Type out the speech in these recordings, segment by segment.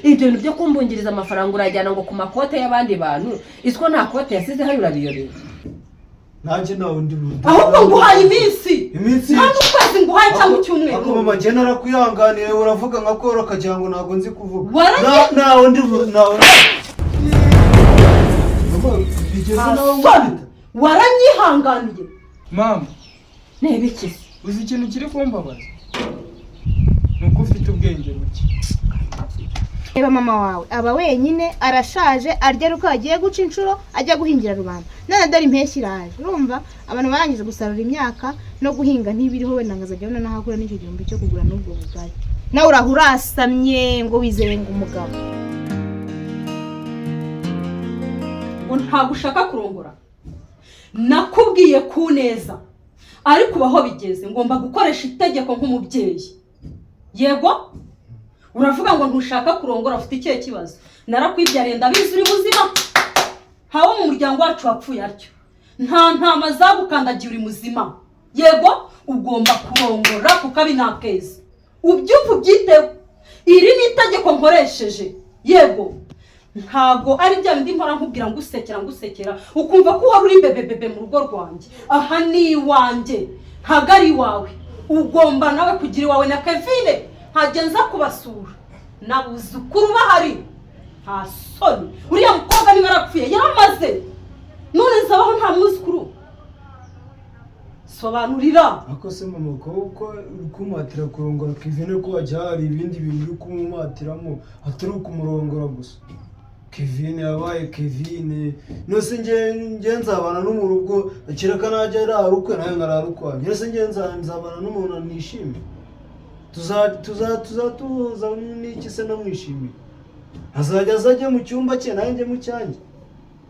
Ibyo bintu byo kumbungiriza amafaranga urajyana ngo ku makote y'abandi bantu, iswo nta kote yasize hano, urabiyobewe? Nanjye ntawe ndi Ahubwo nguhaye iminsi. Iminsi? Nta n'ukwezi nguhaye cyangwa icyumweru. Ariko mama, njye narakwihanganiye, uravuga nka koro ukagira ngo ntabwo nzi kuvuga. Waragiye- Ntawe ndi ntawe. Mama, bigeze nawe Soni, nkubita. waranyihanganiye. Mama. Ni ibiki se? Uzi ikintu kiri kumbabaza? Ni uko ufite ubwenge buke. Reba mama wawe, aba wenyine, arashaje, arya ari uko yagiye guca inshuro, ajya guhingira rubanda. None dore impeshyi iraje. Urumva abantu barangije gusarura imyaka, no guhinga ntibiriho. Wenda ngo azajya abona n'aho akura n'icyo gihumbi cyo kugura n'ubwo bugari. Nawe uraho urasamye ngo wizeye ngo umugabo. Ngo ntabwo ushaka kurongora? Nakubwiye ku neza, ariko ubu aho bigeze ngomba gukoresha itegeko nk'umubyeyi. Yego, uravuga ngo ntushaka kurongora, ufite ikihe kibazo? Narakwibyariye, ndabizi, uri muzima. Ntawo mu muryango wacu wapfuye atyo, nta ntama zagukandagiye, uri muzima. Yego, ugomba kurongora kuko abi ni akeza. Ubyumva, ubyiteho. Iri ni itegeko nkoresheje. Yego, ntabwo ari bya bindi mpora nkubwira ngusekera ngusekera, ukumva ko uhora uri bebebebe mu rugo rwanjye. Aha ni iwanjye, ntabwo ari iwawe. Ugomba nawe kugira iwawe. Na Kevine ntajya nza kubasura nabuzukuru bahari. Nta soni, uriya mukobwa niba yarapfuye yaramaze, none nzabaho nta mwuzukuru? Sobanurira. Ariko se mama, ko uko uri kumatira kurongora Kevin, ko hajya hari ibindi bintu uri kumumatiramo atari ukumurongora gusa? Kevin yabaye Kevin, nose nge nzabana no mu rugo, kereka najya arara ukwe nawe nkarara ukwanjye. Nose nge nzabana n'umuntu nishimiye? Tuza n'iki se namwishimiye? Azajya azajya mu cyumba cye, nanjye njye mu cyanjye.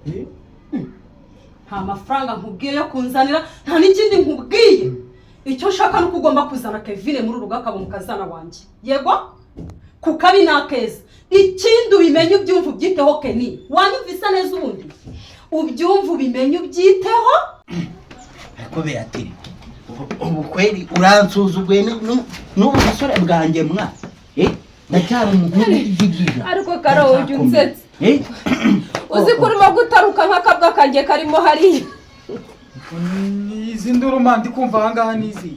Eh? Nta mafaranga nkubwiye yo kunzanira, nta n'ikindi nkubwiye. Icyo nshaka ni uko ugomba kuzana Kevine muri uru rugo, akaba umukazana wanjye. Yego, ku kabi ni akeza. Ikindi ubimenye, ubyumve, ubyiteho. Keni, wanyumvise neza? Ubundi ubyumve, ubimenye, ubyiteho. Ariko Beatiri, ubu kweri uransuzuguye n'ubu busore bwanjye mwa. Ndacyari umuhungu w'igigiga. Ariko Karo, ujya unsetsa. Eh? Uzi ko urimo gutaruka nk'akabwa kanjye karimo hariya? Izi nduru mba ndi kumva ahangaha n'izi?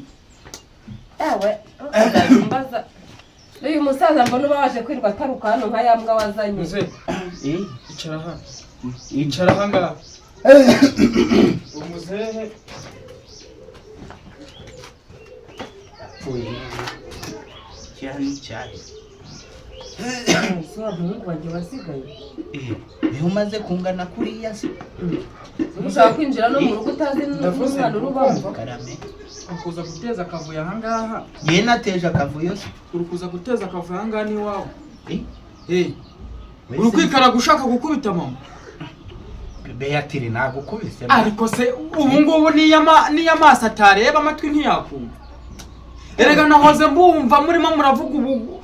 Ewe, mbaza uyu musaza, mbona uba waje kwirirwa ataruka hano nka ya mbwa wazanye. Muze. Eh? Icara hano, icara ahangaha, umuzehe. Cyane cyane. Ese wa muhungu wanjye wasigaye? Eh, niho umaze kungana kuriya se? Ushaka kwinjira no mu rugo utazi Ndavuze. n'umwana urubamo. Karame. Uri kuza guteza akavuyo ahangaha. Njye nateje akavuyo se? Uri kuza guteza akavuyo ahangaha n'iwawe. Eh? Eh, uri kwikaraga ushaka gukubita mama. Beatiri, nagukubise? Ariko se ubu ngubu niyo amaso atareba, amatwi ntiyakumva? Erega nahoze mbumva murimo muravuga. Ubu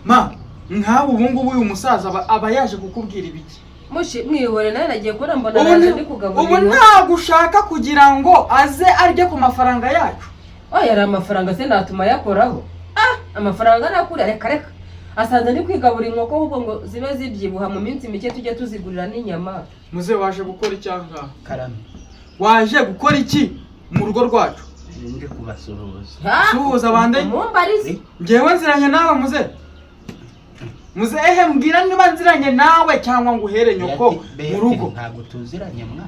ma nkawe ubu ngubu uyu musaza aba yaje kukubwira ibiki? Mushi mwihore, nawe nagiye kubona mbona Ubu naje ndi kugaburira ubu inkoko. ntabwo ushaka kugira ngo aze arye ku mafaranga yacu? Oya, ari amafaranga se natuma ayakoraho? Ah, amafaranga nakura, reka reka. Asanze ndi kwigabura inkoko ahubwo ngo zibe zibyibuha, mu minsi mike tujye tuzigurira n'inyama. Muze, waje gukora iki ahangaha? Karame. Waje gukora iki mu rugo rwacu? Nje kubasuhuza. Ha? Suhuza bande? Mumbarize. Ngewe nziranye nawe, muze? Muze, ehe, mbwira niba nziranye nawe cyangwa ngo uhere nyoko Beatiri, mu rugo. Ntabwo tuziranye mwa.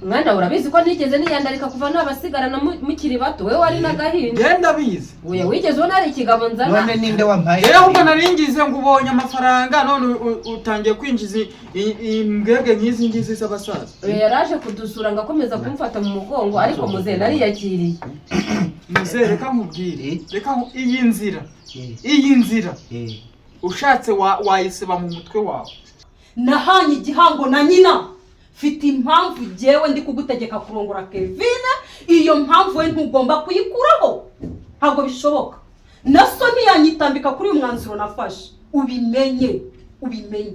Mwana, urabizi ko ntigeze niyandarika kuva nabasigarana mukiri bato, wowe wari n'agahinja. Ngenda bizi. Oya, wigeze ubona hari ikigabo nzana? None ninde wampaye? Rero ahubwo naringize ngo ubonye amafaranga, none utangiye kwinjiza imbwebwe nk'izi ngizi z'abasaza. Oya, yaraje kudusura ngo akomeza kumfata mu mugongo, ariko muzehe nariyakiriye. Muze, reka nkubwire. Eh? Reka iyi nzira, Eh, iyi nzira, eh. ushatse wayisiba mu mutwe wawe. Nahanye igihango na nyina, mfite impamvu. Jyewe ndi kugutegeka kurongora Kevine, iyo mpamvu we ntugomba kuyikuraho, ntabwo bishoboka. Na so ntiyanyitambika kuri uyu mwanzuro nafashe. Ubimenye, ubimenye.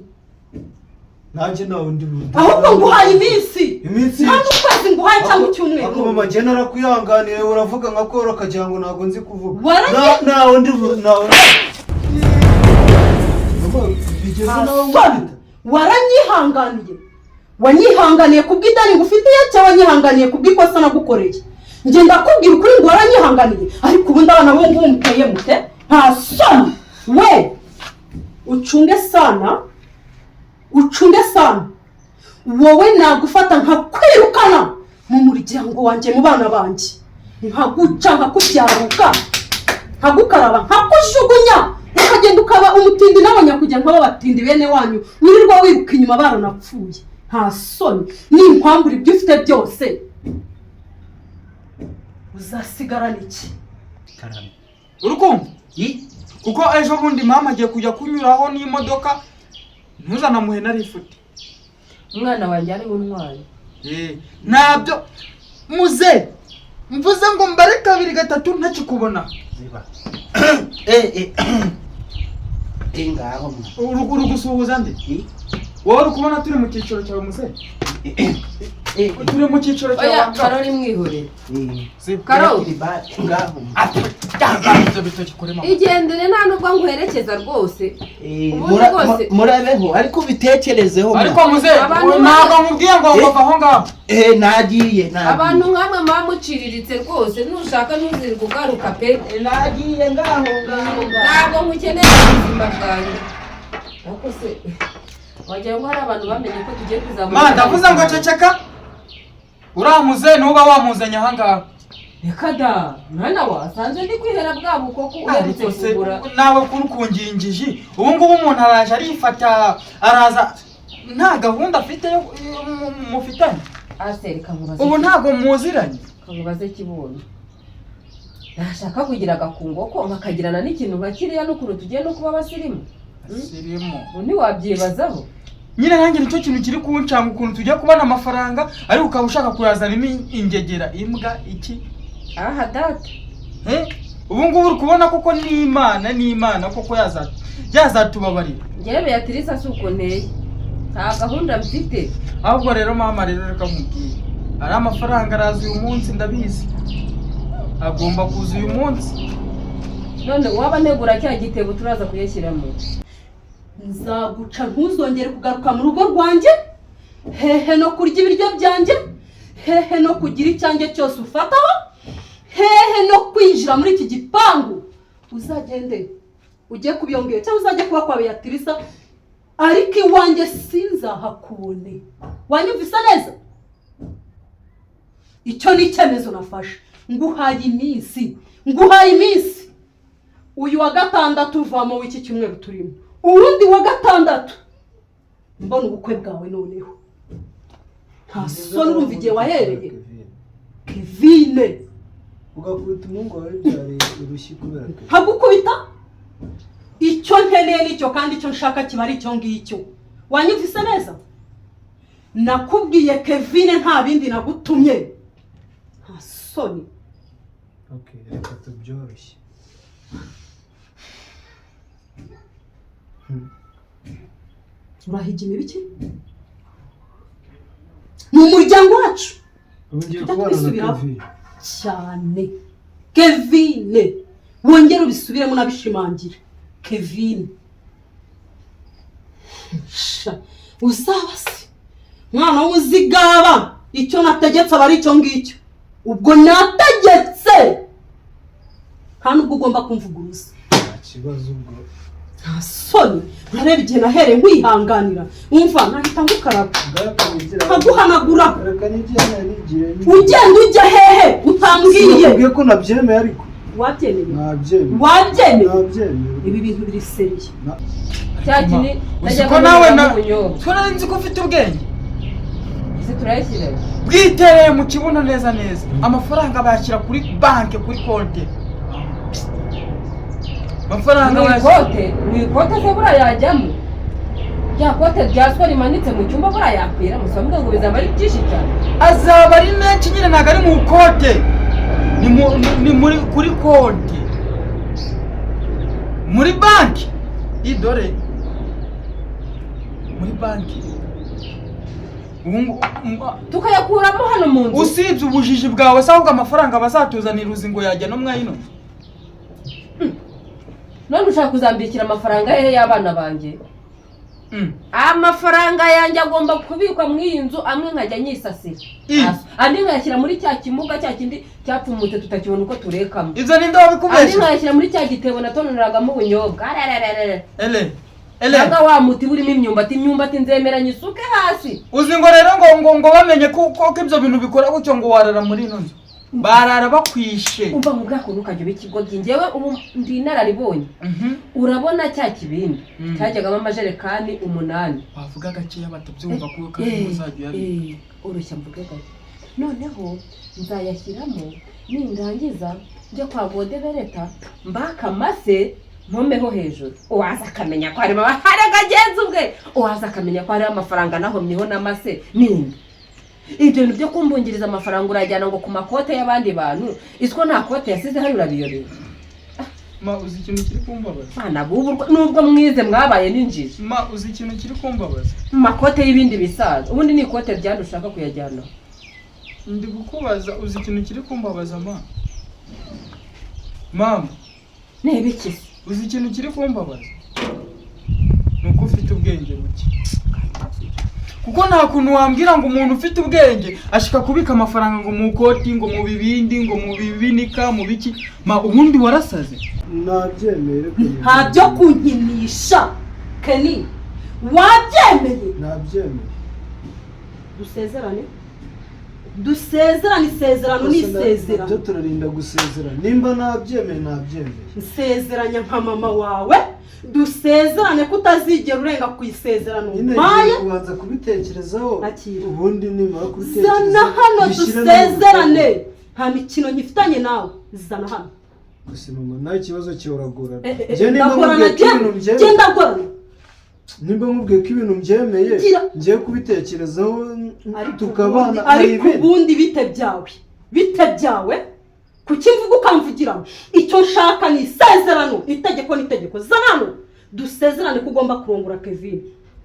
Nanjye ntawe ndi Ahubwo nguhaye iminsi. Iminsi? Nta n'ukwezi nguhaye cyangwa icyumweru. Ariko mama, njye narakwihanganiye, uravuga nka koro ukagira ngo ntabwo nzi kuvuga. Waragiye- Ntawe ndi ntawe. Ugeze nawe Soni, nkubita. waranyihanganiye, wanyihanganiye kubw'idani ngufitiye cyangwa wanyihanganiye kubw'ikosa nagukoreye? Njye ndakubwira ukuri ngo waranyihanganiye, ariko ubundi abana bo ngubu muteye mute? Nta soni we! Ucunge sana, ucunge sana. Wowe nagufata nkakwirukana mu muryango wanjye, mu bana banjye, nkaguca, nkakubyaruka, nkagukaraba, nkakujugunya, ukagenda ukaba umutindi n'abanyakujya nk'abo batindi bene wanyu wirirwa wiruka inyuma baranapfuye. Nta soni! Ninkwambura ibyo ufite byose, uzasigarana iki? Karame. Urukumva? I? Kuko ejo bundi mama agiye kujya kunyuraho n'imodoka, ntuzanamuhe na lifuti. Umwana wanjye ari untwaye. Eh, ntabyo muze mvuze ngo mbare kabiri, gatatu, ntakikubona. Ziba. Eh eh. Eh, ngaho mwa. Uri gusuhuza nde? I? Wowe uri kubona turi mu cyiciro cyawe, muze? Eh eh. Turi mu cyiciro cyawe. Oya, Karori, mwihorere. Eh. Ziba. Karo. Ngaho mwa. Ibyo bitoki kuri mama. Igendere, nta nubwo nguherekeza rwose. Eh, Ubundi rwose- murabeho, ariko ubitekerezeho mwa. Ariko muze, Abantu ntabwo nkubwiye ngo ngo va aho ngaho. Eh, nagiye, nagiye. Abantu nkamwe muba muciriritse rwose, nushaka ntuzirwe ugaruka pe. Eh, nagiye, ngaho ngaho ngaho. Ntabwo nkukeneye mu buzima bwanjye. Ariko se wagira ngo hari abantu bamenye ko tugiye kuzamura? Ma, ndavuze ngo ceceka, uriya muze nuba wamuzanye aha ngaha. Reka da, mwana wa asanzwe ndi kwihera bwa bukoko uherutse Ariko se kugura. Nawe kuri kungingiji, ubu ngubu umuntu araje arifata, araza nta gahunda afite yo mufitanye. Ase, reka nkubaze. Ubu ntabwo muziranye. Kamubaze kibondo, nashaka kugira agakungo ko nkakagirana n'ikintu nka kiriya n'ukuntu tugiye no kuba abasirimu. Sirimu. Ubu ntiwabyibazaho. Nyine nanjye nicyo kintu kiri kuncanga, ukuntu tujya kubona amafaranga ariko ukaba ushaka kuyazanamo ingegera, imbwa, iki. Aha data. Eh? Ubu ngubu uri kubona koko n'Imana, n'Imana koko yazatubabarira. Njyewe Beatrice si uko nteye, nta gahunda mfite. Ahubwo rero mama, rero reka nkubwire, ari amafaranga araza uyu munsi, ndabizi agomba kuza uyu munsi. None waba ntegura cya gitebo turaza kuyashyiramo. Nzaguca ntuzongere kugaruka mu rugo rwanjye, hehe no kurya ibiryo byanjye, hehe no kugira icyanjye cyose ufataho, hehe no kwinjira muri iki gipangu. Uzagende ujye kubyongera cyangwa uzajye kuba kwa Beatrice, ariko iwanjye sinzahakubone. Wanyumvise neza? Icyo ni icyemezo nafashe. Nguhaye iminsi, nguhaye iminsi. Uyu wa gatandatu uvamo w'iki cyumweru turimo, uwundi wa gatandatu mbona ubukwe bwawe. Noneho nta soni? Urumva igihe wahereye, Kevine? Ugakubita umuhungu wawe byari urushyi kubera Kevin. Nkagukubita? Icyo nkeneye nicyo, kandi icyo nshaka kiba ari icyo ngicyo. Wanyumvise neza? Nakubwiye Kevine, nta bindi nagutumye. Nta soni! Okay, reka tubyoroshye. Urahigima ibiki mu muryango wacu? Ubu ngiye Tujya kubana na twisubiraho. Kevin. Cyane, Kevine, wongere ubisubiremo unabishimangire, Kevine. Sha, uzaba se mwana w'umuzigaba? Icyo nategetse aba ari icyo ngicyo. Ubwo nategetse, nta nubwo ugomba kumvuguruza. Nta kibazo ubwo. Nta soni! Urareba igihe nahereye nkwihanganira? Wumva nahita ngukaraba, nkaguhanagura. Reka nigire nigire. Ugenda ujya hehe utambwiye? Sinakubwiye ko nabyemeye ariko. Wabyemeye? Nabyemeye. Wabyemeye? Nabyemeye. Ibi bintu biri sérieux. Cya kini Uzi ko nawe na ubunyobwa. Twe nari nzi ko ufite ubwenge. Ese turayashyira? Bwitereye mu kibuno neza neza, amafaranga bayashyira kuri banki, kuri konti, amafaranga Mu bayashyira ikote, mu ikote se buriya yajyamo? Rya kote rya so rimanitse mu cyumba buriya yakwira? Musambwe ngo bizaba ari byinshi cyane. Azaba ari menshi nyine, ntabwo ari mu kote, ni muri kuri konti muri banki, idore muri banki. Ubu Tukayakuramo hano mu nzu? Usibye ubujiji bwawe se, ahubwo amafaranga bazatuzanira uzi ngo yajya no mwayino? None ushaka kuzambikira amafaranga hehe y'abana banjye? Amafaranga yanjye agomba kubikwa muri iyi nzu, amwe nkajya nyisasira, andi nkayashyira muri cya kimuga, cya kindi cyapfumutse tutakibona uko turekamo. Ibyo ninde Andi wabikubeshe? nkayashyira muri cya gitebo natonoragamo ubunyobwa. Ararararara. Ele ele. Cyangwa wa muti urimo imyumbati, imyumbati nzemera nyisuke hasi. Uzi ngo rero ngo bamenye ko ibyo bintu bikora gutyo, ngo warara muri ino nzu, barara bakwishe. Umva mu bwako, ntukajya uba ikigoryi. Njyewe ubu ndi inararibonye. Urabona cya kibindi cyajyagamo amajerekani 8. Wavuga gakeya batabyumva, kuko kandi uzajya uyabika. Oroshya mvuge gake. Noneho nzayashyiramo, nindangiza njya kwa Gode Bereta mbaka amase nkomeho hejuru. Uwaza akamenya ko harimo haragagenza ubwe, uwaza akamenya ko hariho amafaranga nahomyeho n'amase ninde? Ibyo bintu byo kumbungiriza amafaranga urajyana ngo ku makote y'abandi bantu, iswo nta kote yasize hari, urabiyobewe? Ma, uzi ikintu kiri kumbabaza? Bana bubu, nubwo mwize mwabaye n'injiji. Ma, uzi ikintu kiri kumbabaza? Mu makote y'ibindi bisaza, ubundi ni ikote ryandi ushaka kuyajyana? Ndi kukubaza, uzi ikintu kiri kumbabaza, ma? Mama. Ni ibiki se? Uzi ikintu kiri kumbabaza? Ni uko ufite ubwenge buke, kuko nta kuntu wambwira ngo umuntu ufite ubwenge ashika kubika amafaranga ngo mu koti, ngo mu bibindi, ngo mu bibinika, mu biki. Ma, ubundi warasaze. Nabyemeye, reka. Nta byo kunkinisha, Keni, wabyemeye? Nabyemeye. Dusezerane, dusezerane, isezerano ni isezerano. Nabyo turarinda gusezerana? Nimba nabyemeye, nabyemeye. Nsezeranya nka mama wawe, dusezerane ko utazigera urenga ku isezerano Nyine mpaye. ngiye kubanza kubitekerezaho. Akira. Ubundi nimara kubitekereza Zana hano. bishyire no mu Dusezerane. bikorwa. Nta mikino nyifitanye nawe, zana hano. Gusa mama, nawe ikibazo cyoragorana. Eh, Njye nimba ndagorana? nkubwiye ko ibintu mbyemeye, Genda, ndagorana. nimba nkubwiye ko ibintu mbyemeye, Gira. ngiye kubitekerezaho, Ariko tukabana, hari ariko ibindi. Ubundi bite byawe, bite byawe? Kuki mvuga ukamvugiramo? Icyo nshaka ni isezerano, itegeko ni itegeko. Zana hano, dusezerane ko ugomba kurongora Kevin.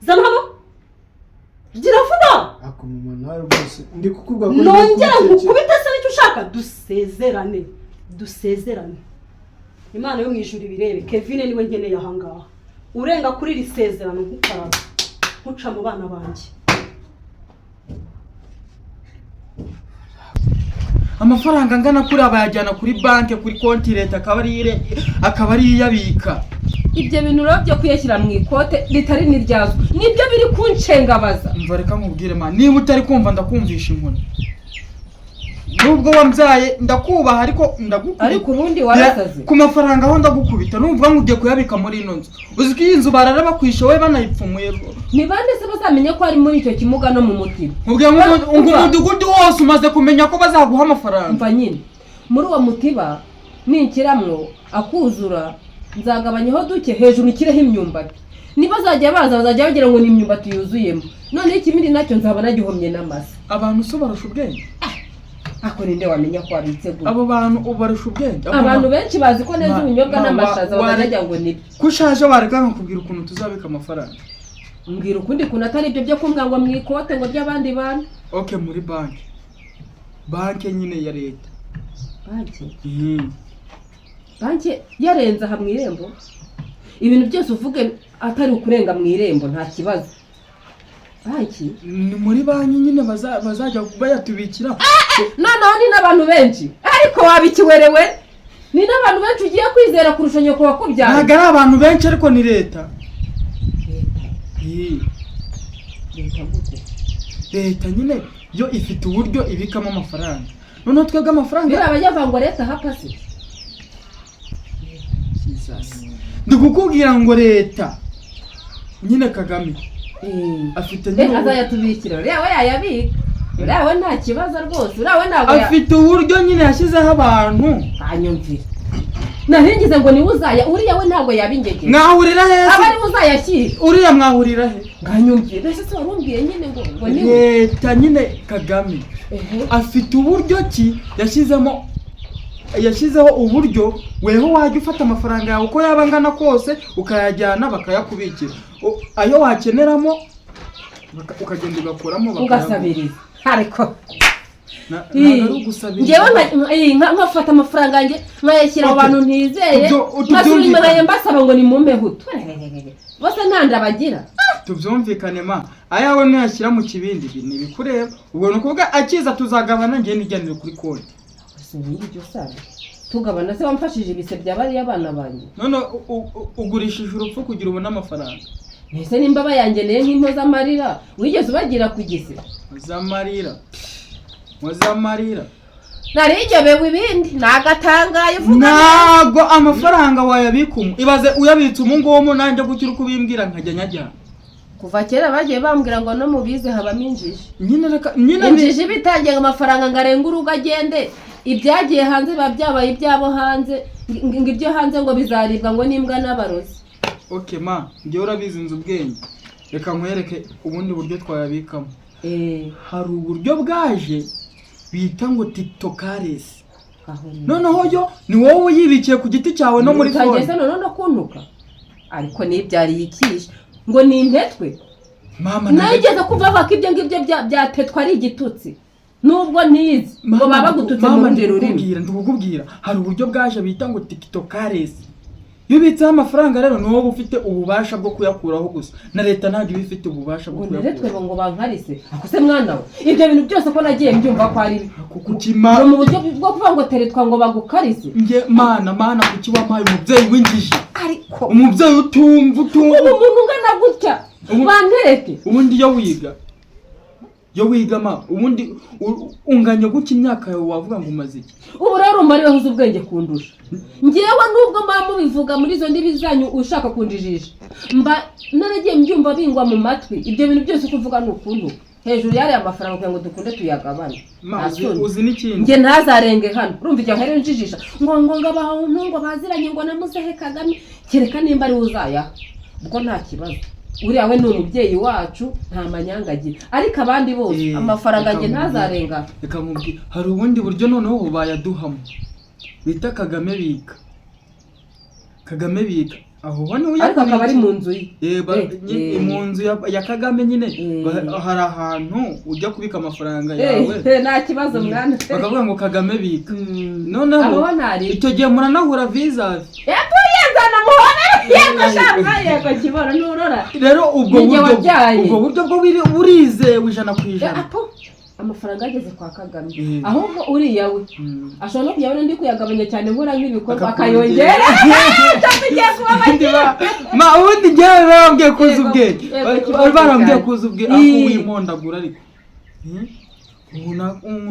Zana hano, gira vuba. Ariko mama, nawe rwose ndi kukubwira ko ngiye Nongera kubitekereza. nkukubite se? Nicyo ushaka? Dusezerane, dusezerane, Imana yo mu ijuru ibirebe. Kevin niwe nkeneye ahangaha. Urenga kuri iri sezerano, ntukarabe ntuca mu bana banjye. Amafaranga angana kuri bayajyana kuri banki, kuri konti leta, akaba ari iyabika. Ibyo bintu rero byo kuyashyira mu ikote ritari n'iryazwa nibyo biri kunshengabaza. Umva, reka nkubwire, ma, niba utari kumva ndakumvisha inkoni. Nubwo wambyaye ndakubaha, ariko ndagukubita. Ariko ubundi warasaze. Ku mafaranga aho ndagukubita. Numva ngo ugiye kuyabika muri ino nzu, uzi ko iyi nzu barara bakwishe wowe banayipfumuye? Ni bande se bazamenya ko ari muri icyo kimuga no mu mutima? Nkubwiye ngo ngo umudugudu wose umaze kumenya ko bazaguha amafaranga. Mva nyine, muri uwo mutiba ninkiramwo akuzura, nzagabanyaho duke hejuru nshyireho imyumbati. Nibazajya baza bazajya bagira ngo ni imyumbati yuzuyemo. Noneho ikibindi nacyo nzaba nagihomye n'amase. Abantu se barusha ubwenge? Ako ninde wamenya ko wabitse gutya? Abo bantu ubarusha ubwenge? Abantu benshi bazi ko neza ubunyobwa n'amashaza, wa- bakajya ngo nibyo. Ko ushaje, wareka nkakubwira ukuntu tuzabika amafaranga. Mbwira ukundi kuntu atari ibyo byo kumbwa ngo mu ikote ngo by'abandi bantu. Ok, muri banki, banki nyine ya leta. Banki? Banki yarenze aha mu irembo? Ibintu byose uvuge atari ukurenga mu irembo, nta kibazo. Banki? Ni muri banki nyine bazajya bayatubikira. Noneho ni n'abantu benshi, ariko wabikiwerewe, ni n'abantu benshi ugiye kwizera kurusha nyoko wakubyaye. Ntabwo ari abantu benshi, ariko ni leta. Leta gute? Leta nyine yo ifite uburyo ibikamo amafaranga, noneho twebwe amafaranga Biriya abajyavuga ngo leta hapa se? Jesus. Ndi kukubwira ngo leta nyine, Kagame afite nyine Azayatubikira, uriya we yayabika, uriya we nta kibazo rwose, uriya we ntabwo afite uburyo nyine yashyizeho abantu. Anyumvira, naringize ngo niwe uzaya, uriya we ntabwo yabingegera. Mwahurira Aba he? ariwe uzayashyira. Uriya mwahurira he? Nganyumvira ese se wari umbwiye nyine ngo niwe? Leta nyine, Kagame afite uburyo ki yashyizemo, yashyizeho uburyo weho wajya ufata amafaranga yawe uko yaba angana kose, ukayajyana bakayakubikira. Ayo wakeneramo ukagenda ugakuramo bakayaguha. Ugasabiriza ariko. Ntabwo ari ugusabiriza. Ngewe nkafata amafaranga yanjye nkayashyira Okay. abantu ntizeye, Ibyo nkasubira inyuma tubyumvikane. mbasaba ngo nimumpe hutu, bose nta nda bagira. Tubyumvikane ma, ayawe nuyashyira mu kibindi ibi ni ibikureba. Ubwo ni ukuvuga akiza tuzagabana, njye nijyanire kuri konti. Si ibyo usaba tugabana se, wamfashije ibise bya bariya bana banjye. None ugurishije urupfu kugira ubone amafaranga. Ese nimba bayangeneye nk'impozamarira, wigeze ubagira ku gise? Muzamarira, muzamarira. Narigebewe ibindi nagatangaye uvuga. Ntabwo amafaranga wayabika umu, ibaze uyabitse umu ngumu, nanjye gutya uri kubimbwira nkajya nyajyana. Kuva kera bagiye bambwira ngo no mu bize habamo injiji. Nyine reka nyine Injiji bitangiye ngo amafaranga ngo arenge urugo agende, ibyagiye hanze biba byabaye ibyabo hanze, ngo ibyo hanze ngo bizaribwa ngo n'imbwa n'abarozi. Okay ma, njyewe urabizi nzi ubwenge, reka nkwereke ubundi buryo twayabikamo. Hari uburyo bwaje bita ngo tiktokaresi. Aho ni. Noneho yo ni wowe uyibikiye ku giti cyawe no muri Utangiye se phone. noneho no kuntuka, ariko nibyariye ikisha ngo ni impetwe. Mama, ntabwo- Nigeze kumva bavuga ko ibyo ngibyo byatetwa ari igitutsi, nubwo ntizi ngo Mama, baba bagututse mu mama, rundi rurimi. Ndikukubwira, hari uburyo bwaje bita ngo tiktokaresi. Iyo ubitseho amafaranga rero ni wowe ufite ububasha bwo kuyakuraho gusa, na leta ntabwo iba ifite ububasha bwo Ngo neretwe. kuyakuraho. Ngo bankarise ako se mwana we, ibyo bintu byose ko nagiye mbyumva ko ari Kuki ma? Ngo mu buryo bwo kuvuga ngo teretwa ngo bagukarise. Nge mana, mana, kuki wampaye umubyeyi w'injiji? Ariko Umubyeyi utumva, utumva. Ubu umuntu ungana gutya banterete? Ubundi iyo wiga ma, ubundi unganya gutya imyaka yawe wavuga ngo umaze iki? Ubu rero urumva ariwe uzi ubwenge kundusha ngewe, nubwo mba mubivuga muri izo ndimi zanyu ushaka kunjijisha, mba naragiye mbyumva bingwa mu matwi. Ibyo bintu byose uko uvuga ni ukuntu hejuru y'ariya mafaranga kugira ngo dukunde tuyagabane. Ma, Nta uzi, soni. uzi n'ikindi? Njye ntazarenge hano, urumva igihe ahereye njijisha ngo abantu ngo baziranye ngo na muzehe Kagame, kereka nimba ari we uzayaha ubwo nta kibazo, uriya we ni umubyeyi wacu nta manyanga agira, ariko abandi bose amafaranga reka njye nkubwire. ntazarenga. Reka nkubwire, hari ubundi buryo noneho bayaduhamo bita Kagame bika, Kagame bika, aho ho niwe. Ariko akaba ari mu nzu ye. Mu nzu ya Kagame nyine. Hari ahantu ujya kubika amafaranga yawe. Nta kibazo mwana. Bakavuga ngo Kagame bika. Noneho Abo bo ntari. icyo gihe muranahura vis-à-vis. Yego, yego, namuhora, yego shaka, yego kibona nurora. Rero ubwo Ni njye buryo, wabyaye. ubwo buryo bwo burizewe 100%. Apo amafaranga ageze kwa Kagame, ahubwo uriya we ashobora no kujya abona ndi kuyagabanya cyane, nkora nk'ibikorwa Akakongera. akayongera, tugiye kuba Ma, ubundi njyewe barambwiye kuza Yego, ubwenge. yego, Bari kibazo barambwiye cyane. kuza ubwenge aho wimondagura, ariko ubu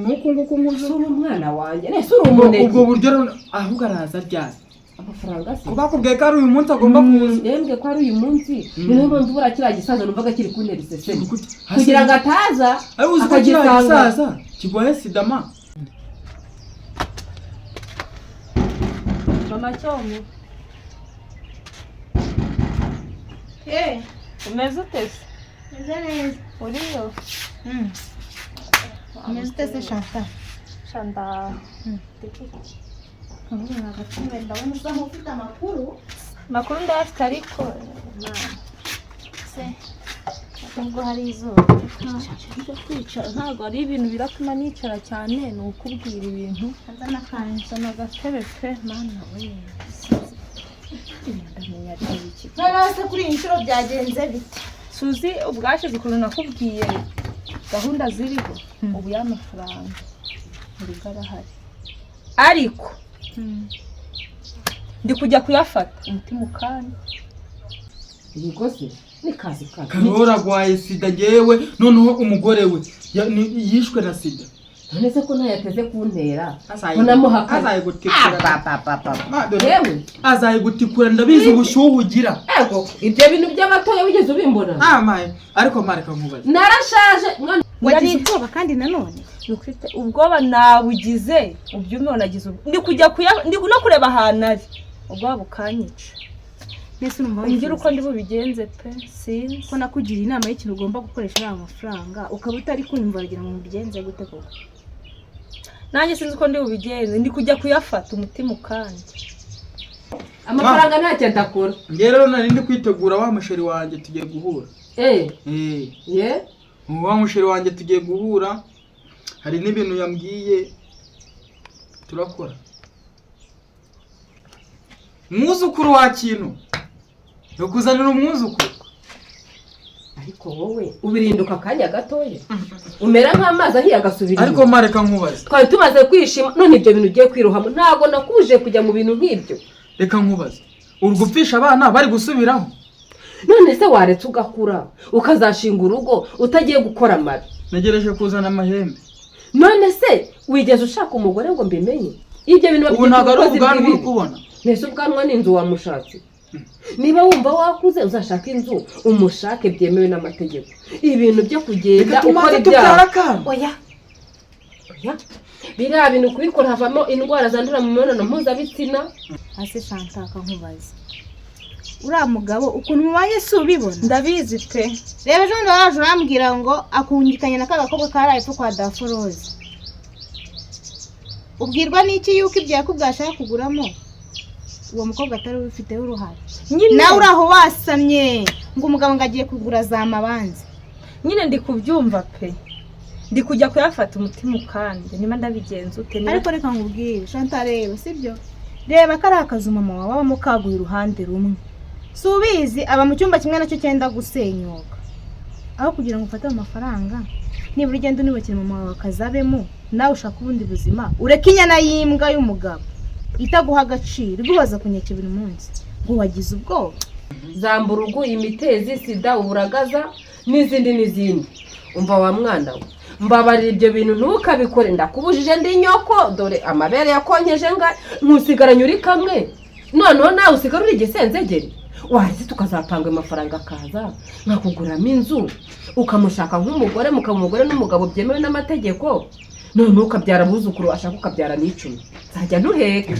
nuku nguku nkuze. Uri umwana wanjye nese uri umuneke. Ubwo buryo rero ahubwo araza ryari? Amafaranga se? Ko bakubwiye ko ari uyu munsi agomba kuza? Yembwe ko ari uyu munsi, ni niyo mpamvu buriya kiriya gisaza numvaga kiri kuntera isesemi Hasi- kugira ngo ataza Ariko uzi ko kiriya akagisanga. gisaza kirwaye sida ma? Mama Cyomo. Umeze ute se? Meze neza. Uriyo? Umeze ute se, Chantal? Shanda. Ndabona usa nk'ufite amakuru. Makuru ndayafite ariko Se nubwo hari izuba. Byo kwicara ntabwo ari ibintu biratuma nicara cyane, ni ukubwira ibintu. Azana akantu. Zana agatebe pe, mana we. Ndamenya ari iki. Noneho se kuri iyi nshuro byagenze bite? Suzi, ubwashize ukuntu nakubwiye gahunda ziriho ubu y'amafaranga mu rugo arahari, ariko ndi kujya kuyafata umutima ukanya. Yego se, ni kazi kazi. Karori arwaye sida ngewe, noneho umugore we yishwe na sida. None se ko ntayateze kuntera, ko namuhakana? Azayigutikura. Ma, dore. Yewe. Azayigutikura, ndabizi ubushyuhe ugira. Ego, ibyo bintu by'abatoya wigeze ubimbona? Ah, maye, ariko mareka nkubaze. Narashaje mwana. Wagize ubwoba kandi nanone. Ufite ubwoba nabugize ubyumve, nagize ndi kujya kuya, ndi no kureba ahantu ari, ubwoba bukanyica. Mbese urumva Umbwira wifuza uko ndi bubigenze pe, sinzi. Ko nakugira inama y'ikintu ugomba gukoresha ariya mafaranga ukaba utari kumva, wagira ngo mubigenze gute koko? Nanjye sinzi uko ndi bubigenze, ndi kujya kuyafata umutima ukanje. Amafaranga ntacyo adakora. Njye rero nari ndi kwitegura wa musheri wanjye tugiye guhura. Ye. Wa musheri wanjye tugiye guhura, hari n'ibintu yambwiye turakora. Umwuzukuru wa kintu, yakuzanira umwuzukuru. Ariko wowe ubirinduka akanya gatoya, umera nk'amazi ahiye agasubira Ariko inyuma. Ma, reka nkubaze. Twari tumaze kwishima, none ibyo bintu ugiye kwirohamo, ntabwo nakuje kujya mu bintu nk'ibyo. Reka nkubaze, uri gupfisha abana bari gusubiraho? None se waretse ugakura, ukazashinga urugo utagiye gukora amabi? Ntegereje kuzana amahembe. None se wigeze ushaka umugore ngo mbimenye? Ibyo bintu Ubu ntabwo ari ubukozi ubwanwa uri bw'ibibi. kubona. Mbese ubwanwa ni inzu wamushatse? Niba wumva wakuze, uzashaka inzu umushake byemewe n'amategeko. Ibintu byo kugenda Reka tumanze ukora tubyara ibyaha, akana. Oya, oya, biriya bintu kubikora havamo indwara zandurira mu mibonano mpuzabitsina. Ase Shantaka, nkubaze, uriya mugabo ukuntu mubanye si ubibona? Ndabizi pe. Reba, ejo bundi waraje urambwira ngo akungikanye na ka gakobwa kari epfo kwa Daforoze. Ubwirwa n'iki yuko ibyo yakubwiye ashaka kuguramo uwo mukobwa atari ubifiteho uruhare? Nyine. Nawe uri aho wasamye ngo umugabo ngo agiye kugura za mabanza. Nyine ndi kubyumva pe, ndi kujya kuyafata umutima ukanje, niba ndabigenza ute niba. Ariko reka nkubwire Shanta, reba, sibyo, reba kariya kazu mama wawe abamo kaguye uruhande rumwe, si ubizi? Aba mu cyumba kimwe nacyo cyenda gusenyuka. Aho kugira ngo ufate ayo mafaranga, nibura ugenda unubakira mama wawe akazabemo, nawe ushaka ubundi buzima, ureke inyana y'imbwa y'umugabo itaguha agaciro, iguhoza kunyeke buri munsi ngo wagize ubwoba. Zamburugu, imitezi, sida, uburagaza n'izindi n'izindi. Umva wa mwana we, mbabarira, ibyo bintu ntukabikore, ndakubujije, ndi nyoko. Dore amabere yakonkeje nga ntusigaranye uri kamwe, noneho nawe usigara uri igisenzegeri. Waretse tukazapanga amafaranga akaza, nkakuguramo inzu, ukamushaka nk'umugore, mukaba umugore n'umugabo byemewe n'amategeko, noneho ukabyara abuzukuru, ashaka ukabyara n'icumi, nzajya ntuheka.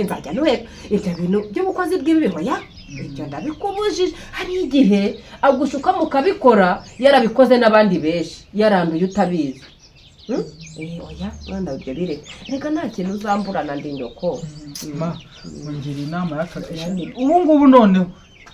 Nzajya ntuheka. Ibyo bintu by'ubukozi bw'ibibi, hoya, ibyo ndabikubujije. Hari igihe agushuka mukabikora, yarabikoze n'abandi benshi, yaranduye utabizi. Oya mwana, ibyo bireke, reka, nta kintu uzamburana, ndi nyoko. Ma, ungira inama y'akazi ubu ngubu, noneho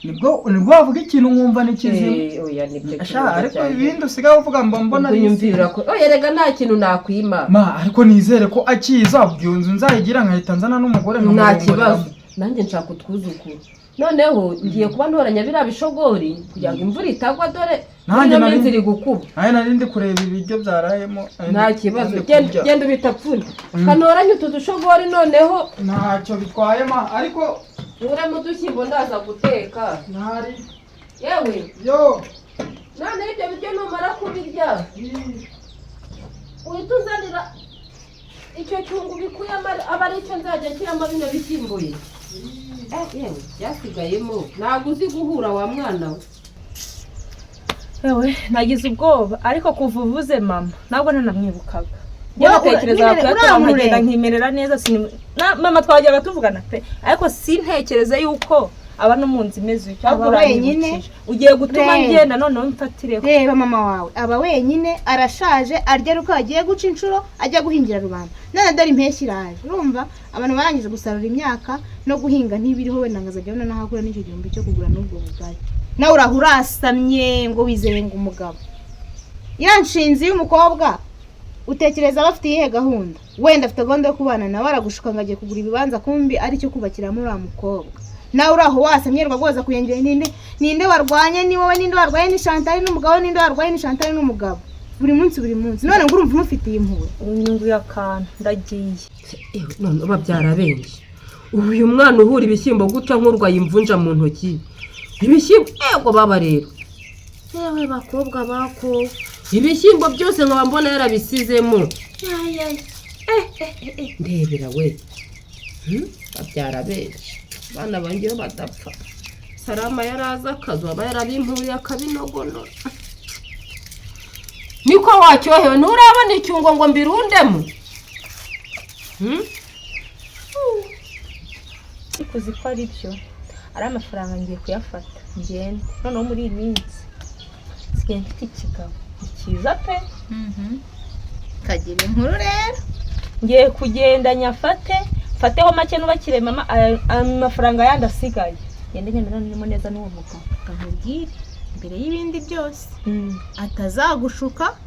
nibwo wavuga ikintu nkumva ni kizima. Oya, nibyo. Sha, Kibazo ariko cyanjye. Ibindi usigaye uvuga mba mbona Ubwo ari unyumvira ko oya, rega nta kintu nakwima. Ma, ariko nizere ko akiza iyo nzu nzayigira nkahita nzana n'umugore Nta nkamurongoreramo. kibazo, nanjye nshaka utwuzukuru. Noneho ngiye kuba ntoranya biriya bishogori kugira ngo imvura itagwa, dore Nanjye ino minsi iri gukuba. Nanjye nari ndi kureba ibiryo byarayemo. Nta kibazo. Ndi Genda, kurya. genda ubitapfune, kanoranye utu dushogori noneho. Ntacyo bitwaye ma, ariko nkuremo udushyimbo, ndaza guteka. Ntari. Yewe. Yo. Noneho ibyo biryo numara kubirya, uhita uzanira icyo cyungo ubikuyemo, aba ari cyo nzajya nshyiramo bino bishyimbo. Ye, yewe, byasigayemo, ntabwo uzi guhura wa mwana we. Yewe, nagize ubwoba, ariko kuva uvuze mama ntabwo nanamwibukaga. Njye Wowe natekerezaga nyine kuyatora uramureba. nkagenda nkimerera neza. Mama twajyaga tuvugana pe, ariko sintekereze yuko aba no mu nzu imeze utyo. Aba Ahubwo wenyine. uranyibukije, ugiye gutuma Reba. ngenda noneho mfatireho. Reba mama wawe aba wenyine, arashaje, arya ari uko agiye guca inshuro ajya guhingira rubanda. None dore impeshyi iraje, urumva abantu barangije gusarura imyaka, no guhinga ntibiriho, wenda ngo azajya abona n'aho agura n'icyo gihumbi cyo kugura n'ubwo bugari. Nawe uraho urasamye ngo wizeye ngo umugabo, ya nshinzi y'umukobwa, utekereza aba afite iyihe gahunda? Wenda afite gahunda yo kubana nawe, aragushuka ngo agiye kugura ibibanza, kumbi ari cyo kubakiramo uriya mukobwa. Nawe uri aho wasamye rwagoza kuyengera. Ninde, ninde warwanye? Ni wowe. Ninde warwaye? Ni Chantal n'umugabo. Ninde warwaye? Ni Chantal n'umugabo, buri munsi, buri munsi. None ngo urumva umufitiye impuhwe? Unyunguye akantu, ndagiye. Ewe, none babyara benshi. Ubu uyu mwana uhura ibishyimbo gutya nk'urwaye imvunja mu ntoki, ibishyimbo, ego baba rero, yewe bakobwa bako, ibishyimbo byose nkaba mbona yarabisizemo. Yayaya, eh, ndebera we. Babyara benshi, abana banjye iyo badapfa, Salama yaraza akazu aba yarabimpuye akabinogonora. Niko wacyohewe, nturabona icyungo ngo mbirundemo? Ariko uzi ko ari byo, ari amafaranga ngiye kuyafata ngende. Noneho muri iyi minsi nsigaye mfite ikigabo, ni cyiza pe. Kagira inkuru rero. Ngiye kugenda nyafate, mfateho make nubakire mama aya mafaranga yandi asigaye, ngende nyemeranemo neza n'uwo mugabo. Nkubwire mbere y'ibindi byose, atazagushuka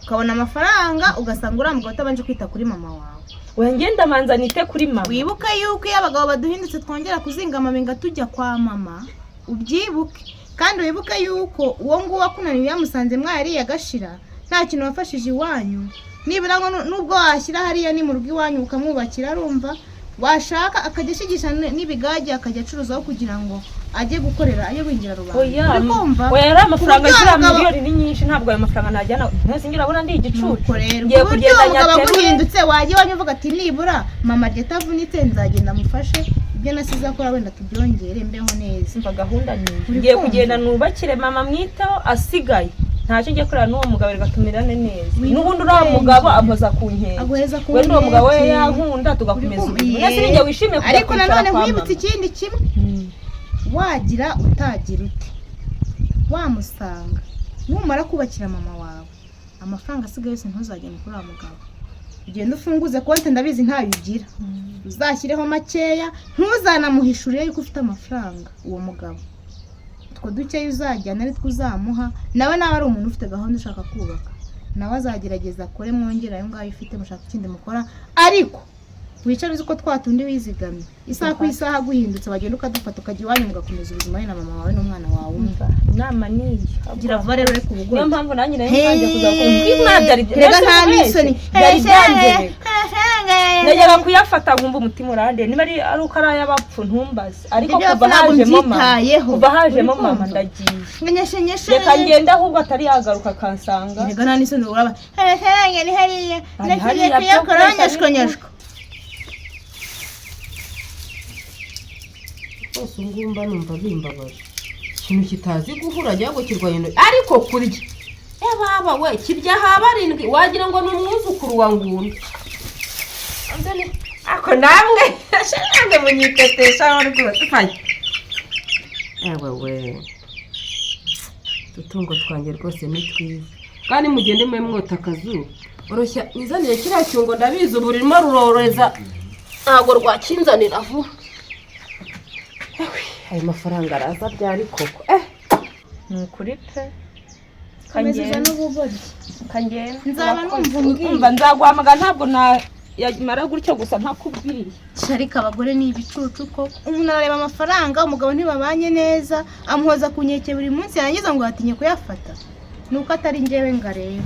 ukabona amafaranga, ugasanga uriya mugabo utabanje kwita kuri mama wawe. Oya, ngenda manza nite kuri mama. Wibuke yuko iyo abagabo baduhindutse twongera kuzinga amabinga tujya kwa mama, ubyibuke. Kandi wibuke yuko uwo nguwo akunaniye yamusanze mwariye agashira, nta kintu wafashije iwanyu. Nibura ngo nubwo washyira hariya ni mu rugo iwanyu ukamwubakira, arumva washaka akajya ashigisha n'ibigage, akajya acuruzaho kugira ngo ajye gukorera, ajye guhingira rubanda. Oya. Uri kumva? Oya, yari amafaranga. Ku buryo Ziriya umugabo- miliyoni ni nyinshi, ntabwo ayo mafaranga najyana. Ntese ngira urabona ndi igicucu. Nuko rero Ngiye ku buryo kugenda uwo mugabo nyaterure. aguhindutse, wajya iwanyu uvuga ati nibura mama arya atavunitse, nzagenda amufashe ibyo nasize akora, wenda tubyongere mbeho neza. Umva, gahunda ni iyi. Uri Ngiye kumva? kugenda nubakire mama, mwiteho, asigaye ntacyo ngiye kureba n'uwo mugabo, reka tumerane neza. Wibuke N'ubundi uriya ubwenge. mugabo ampoza ku nkeke. Aguheza ku Wenda uwo mugabo we nkeke. yankunda, tugakomeza Uri kumva? ubuzima. Mwese ninjye wishimiye kujya Ariko kwicara nanone kwa nkwibutse mama. ikindi kimwe: wagira utagira ute, wamusanga, numara kubakira mama wawe, amafaranga asigaye yose ntuzagende kuri wa mugabo. Ugende ufunguze konti, ndabizi ntayo ugira, uzashyireho makeya, ntuzanamuhishurire yuko ufite amafaranga uwo mugabo. Utwo dukeya uzajyana ari two uzamuha, nawe naba ari umuntu ufite gahunda ushaka kubaka, nawe azagerageza akore, mwongere ayo ngayo ufite, mushaka ikindi mukora. Ariko wicare uzi ko twa tundi wizigamye, isaha ku isaha guhindutse wagenda ukadufata, ukajya iwanyu mugakomeza ubuzima we na mama wawe n'umwana wawe umwe. Umva, inama ni iyo. Gira vuba rero, reka Niyo ubugoryi. mpamvu nanjye nari ntangiye kuza kuko byari Rega nta n'isoni. Byari byanze, najyaga kuyafata nkumva umutima urandiye. Niba ari uko ari ay'abapfu ntumbaze, ariko Ibyo kuva ntabwo hajemo mama, mbyitayeho. kuva hajemo Uri mama, kumva? ndagiye. Nyeshe. Reka ngende ahubwo atari yagaruka akansanga. Rega nta n'isoni, uraba amafaranga ni hariya. Ari Nagiye hariya, kuyakora byo nyashko nyashko. Rwose ubu ngubu mba numva bimbabaje, ikintu kitazi guhura agira ngo kirwanye intoki, ariko kurya e baba we, kirya haba arindwi, wagira ngo ni umwuzukuru wa Ngunda. Ako namwe, namwe munyitetesha rwose. Fanya ewe we, udutungo twanjye rwose ni twiza, kandi mugende mube mwota akazuba. Oroshya nizanire kiriya cyungo, ndabizi ubu rurimo ruroreza, ntabwo rwakinzanira vuba. Ewe, ayo mafaranga araza byari koko eh. Ni ukuri pe. Komeza uzane ubugoryi. Kangenda. Nzaba numva umbwira. Umva, nzaguhamagara, ntabwo yamara gutyo gusa ntakubwiye. Ariko abagore ni ibicucu ko umuntu arareba amafaranga, umugabo ntibabanye neza, amuhoza ku nkeke buri munsi, yarangiza ngo yatinye kuyafata, ni uko atari njyewe ngo arebe.